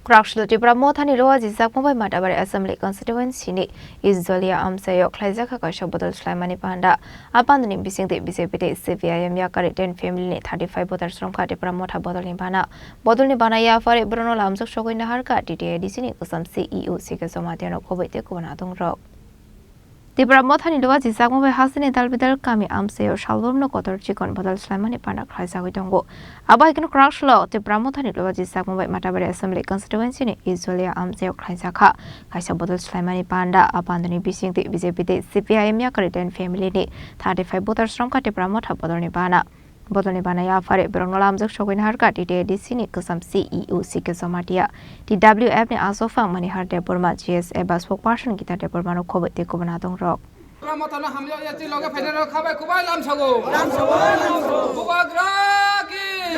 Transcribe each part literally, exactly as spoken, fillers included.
Kwraksalo Tipra Mothani Lower Jijakma bai Matabari Assembly Constituency ni Isdolia amchaio khlaijak kha kaisa bodol swlaimani panda. A pandani bisingtwi B J P tei C P I M yakari ten family ni thirty five voters romkha Tipra Motha bodolni bana. Bodolni bana yaphari borokno lamjak sogwi naharkha T T A D C ni kwcham C E O C K Jamatia no khobwi tei kubun adongrok. Tipra Mothani Lower Jijakma bai hasteni dalbidal kami amchaio salbrumno kotor chikon bodol swlaimani panda khlaijagwi tongo. Abo hai kheno kwraksalo Tipra Mothani Lower Jijakma bai Matabari Assembly Constituency ni Isdolia amchaio khlaijakha kaisa bodol swlaimani panda. A pandani bisingtwi B J P tei C P I M yakari ten family ni thirty five voters romkha Tipra Motha bodolni bana. Bodolni bana yaphari borokno lamjak sogwi naharkha T T A D C ni kwcham C E O C K Jamatia, T W F ni aswk phang Manihar Debbarma, G S A ba spokesperson Gita Debbarma no khobwi tei kubun adongrok. Tipra Mothano hamjakya, chini loge phainai rok khabai kubai lamsago. Bubagra ki!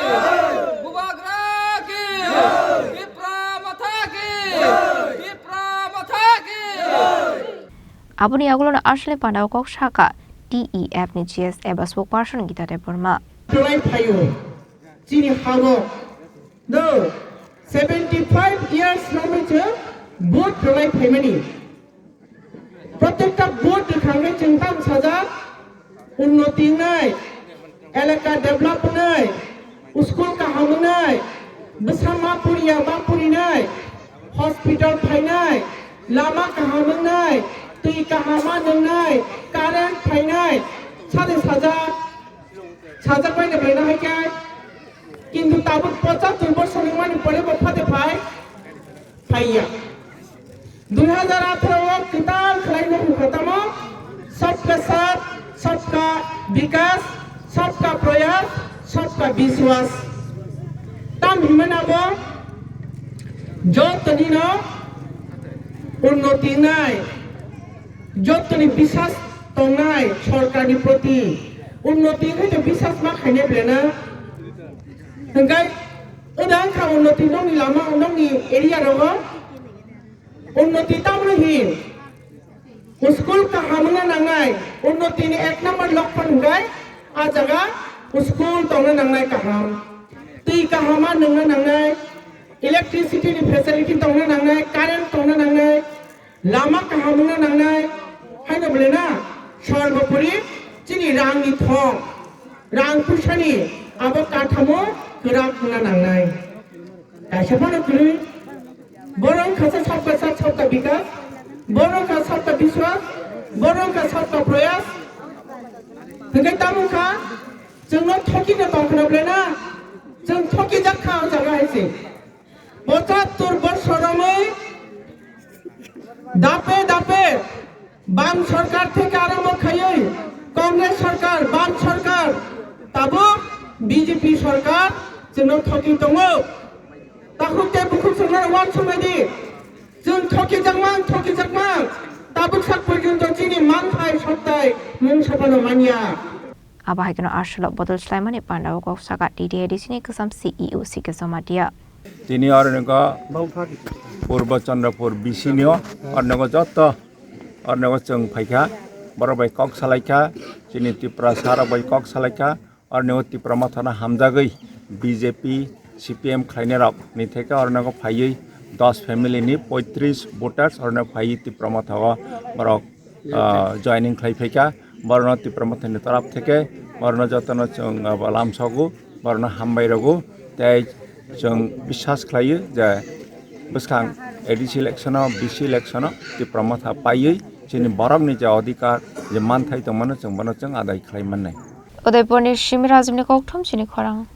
Bubagra ki! Tipra Motha ki! Tipra Motha ki! Aboni yagulono aswkni pandao kok sakha T E F ni G S A ba spokesperson Gita Debbarma. Rwlai phaio. Chini hao. No. Seventy five years nangwi chwng vote rwlai phaimani. Protekta vote rwkhangwi chwng tam sajak. Unnoti wngnai, elaka develop wngnai, school kaham wngnai, bwsa ma poriya ma porinai, hospital phainai, lama kaham wngnai, twi kaham ma nwngnai, current phainai, sade sajak, sajak bai no belai no hai khe, kintu tabuk pochattor bosor wngmani pore bo phade phai. Phaiya. Dui hazar atharo o kwtal khlai no hukha tamo, sabka saath, sabka vikas, sabka prayas, sabka biswas. Tam hinmani abo jotoni no unnoti nai, jotoni biswas tongnai sorkarni proti, unnoti wngkhe to biswas ma khainai belai na. Hwnkhe Uda wngkha unnoti nokni lama, nokni area rogo. Unnoti tamno hin? School kaham wngna nangnai. Unnoti ni ek number lokphan hwnkhe a jaga school tongna nangnai kaham. Twi kaham ma nungna nangnai. Electricity ni facility tongna nangnai, current tongna nangnai. Lama kaham wngna nangnai, haino bole na, sorbopori chini rangni thong, rang puisani abo kathamo kwrak wngna nangnai. Kaisa phano kwrwi, borok wngkha sa sabka saath sabka vikas, borok wngkha sabka biswas, borok wngkha sabka prayas. Hwnkhe tamo wngkha, chwngno thokino tongkhna bole na, chwng thokijak kha o jaga hai se. Pochattor bosor romwi dape dape bam sorkar theke arombo khaiwi Congress sorkar, bam sorkar, tabuk B J P sorkar chwngno thoki tongo. Takhuk tei bukhuk chwngno uansuknai di. Chwng thokijakmang, thokijakmang. Tabuk sak porjonto chini manthai sottai mung saphano manya. Abo hai kheno aswk bodol swlaimani panda o kok saka T T A D C ni kwcham C E O C K Jamatia. Tini oro nokha Purbo Chandrapur B C ni o, oro nokha joto, oro nokha chwng phaikha, borok bai kok salaikha, chini Tiprasa rok bai kok salaikha, oro nokha Tipra Mothano hamjagwi B J P, C P M khlainai rok ni theke oro nokha phaiwi dos family ni poitris voters oro nokha phaiwi Tipra Mothao borok ah, joining khlai phaikha, borokno Tipra Mothani torap theke, borokno jotono chwng, ah, lamsogo, borokno hambai rwgo, tei chwng biswas khlaio je bwskang A D C election-o, B C election-o Tipra Motha paiwi chini borokni je adhikar, je manthai tongmano chwng bono chwng adai khlai mannai. Udaipurni Simi Rajibni kokthum chini khorang.